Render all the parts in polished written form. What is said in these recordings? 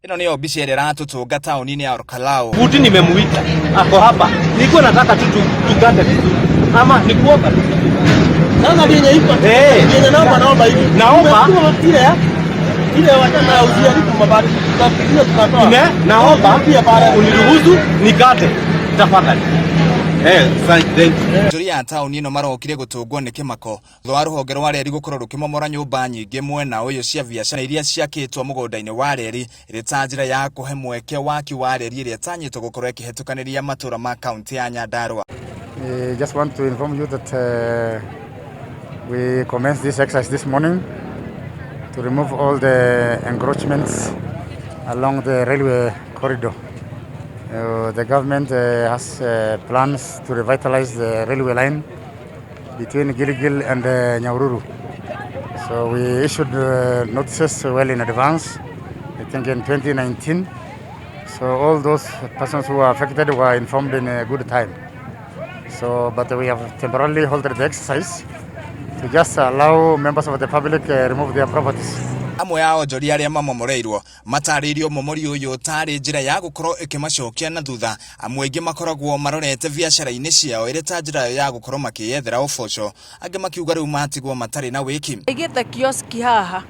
Ĩno nĩyo mbica ĩrĩa ĩratũtũnga taũni-inĩ ya Olkalou. Buti nimemuita ako hapa, nilikuwa nataka tu tukate vizuri ama nikuomba tu. Sasa vyenye iko vyenye naomba hivi. Naomba. Ile wachana ya uzia lipo mabati tukapigia tukatoa. Naomba Pia pale uniruhusu nikate tafadhali. Thank you. Onjoria a taũni ĩno marokire gũtũngwo nĩ kĩmako thutha wa rũhonge rwa reri gũkorwo rũkĩmomora nyũmba nyingĩ mwena ũyũ cia biacara iria ciakĩtwo mũgũnda-inĩ wa reri ĩrĩ ta njĩra ya kũhe mweke waki wa reri ĩrĩa ĩtanyĩtwo gũkorwo ĩkĩhetũkanĩria matũra ma kaunti ya Nyandarua. We just want to inform you that we commenced this exercise this morning to remove all the encroachments along the railway corridor. The government has plans to revitalize the railway line between Gilgil and Nyahururu. So we issued notices well in advance, I think in 2019. So all those persons who were affected were informed in a good time. So, but we have temporarily halted the exercise to just allow members of the public remove their properties. Amwe a onjoria arĩa mamomoreirwo matarĩirio ũmomori ũyũ tarĩ njĩra ya gũkorwo ĩkĩmacokia na thutha, amwe aingĩ makoragwo marorete biacara-inĩ ciao ĩrĩ ta njĩra ya gũkorwo makĩyethera ũboco, angĩ makiuga rĩu matigwo matarĩ na wĩki. Aigĩte kioski haha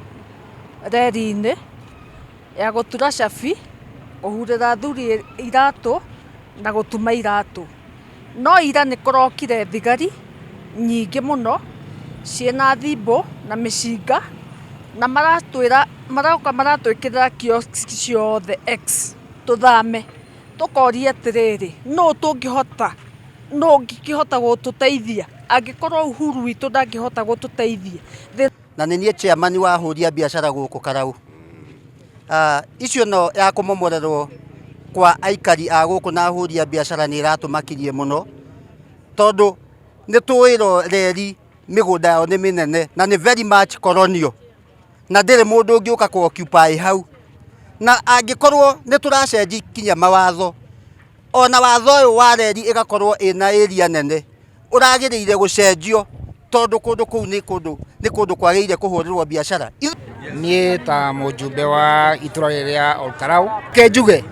reri-inĩ ya gũtura cabi, kũhurĩra athuri iratũ na gũtuma iratũ. No ira nĩ kũrokire thigari nyingĩ mũno ciĩna thimbũ na mĩcinga na maratwĩra maroka maratwĩkĩrĩra kioski ciothe X tũthame. Tũkoria atĩrĩrĩ, nũ tũngĩhota, nũ ũngĩkĩhota gũtũteithia angĩkorwo Uhuru witũ ndangĩhota gũtũteithia? Na nĩ niĩ chairman wa ahũri a biacara gũkũ Karau. Icio no ya kũmomorerwo kwa aikari a gũkũ na ahũri a biacara nĩ ĩratũmakirie mũno tondũ nĩ tũĩrwo reri mĩgũnda yao nĩ mĩnene na nĩ very much colonial na ndĩrĩ mũndũ ũngĩũka kũ occupy hau, na angĩkorwo nĩ tũracenji kinya mawatho, ona watho ũyũ wa reri ĩgakorwo ĩna area nene ũragĩrĩire gũcenjio tondũ kũndũ kũu nĩ kũndũ kwagĩrĩire kũhũrĩrwo biacara. Niĩ ta mũjumbe wa itũra rĩrĩ rĩa Olkalou ke njuge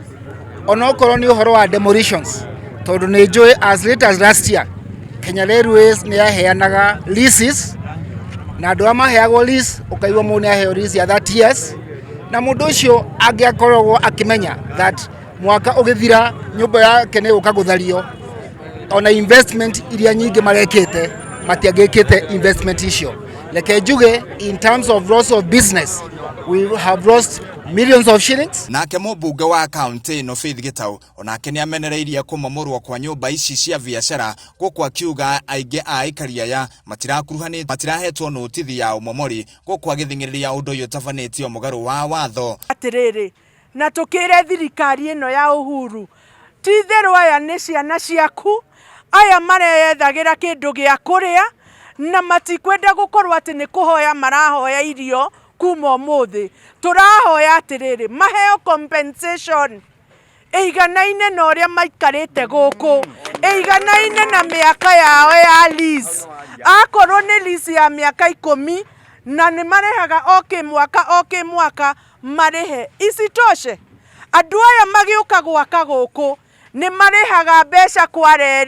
onokorwo nĩ ũhoro wa demolitions, tondũ nĩ njũĩ as late as last year Kenya Railways nĩ yaheanaga leases na andũ arĩa maheagwo lease, ũkaigua mũndũ nĩ aheo lease ya 30 years, na mũndũ ũcio angĩakoragwo akĩmenya that mwaka ũgĩthira nyũmba yake nĩ gũka gũthario, ona investment iria nyingĩ marekĩte matiangĩkĩte investment icio. Reke njuge in terms of loss of business, we have lost millions of shillings. Nake mũmbunge wa kaunti ĩno Faith Gĩtaũ onake nĩ amenereirie kũmomorwo kwa nyũmba ici cia biacara gũkũ akiuga aingĩ a aikari aya matirakuruhanĩte, matirahetwo notithi ya ũmomori, gũkũ agĩthing'ĩrĩria ũndũ ũyũ ũtabanĩtio mũgarũ wa watho. Atĩrĩrĩ, na tũkĩre thirikari ĩno ya Uhuru, ti itherũ aya nĩ ciana ciaku, aya mareyethagĩra kĩndũ gĩa kũrĩa na matikwenda gũkorwo atĩ nĩ kũhoya marahoya irio. Kuma ũmũthĩ tũrahoya atĩrĩrĩ, maheo compensation ĩiganaine na ũrĩa maikarĩte gũkũ, ĩiganaine na mĩaka yao ya lease. Akorwo nĩ lease ya mĩaka 10 na nĩ marĩhaga o kĩmwaka o kĩmwaka, marĩhe. Isitoshe, andũ aya magĩũka gwaka gũkũ nĩ marĩhaga mbeca kwa reri.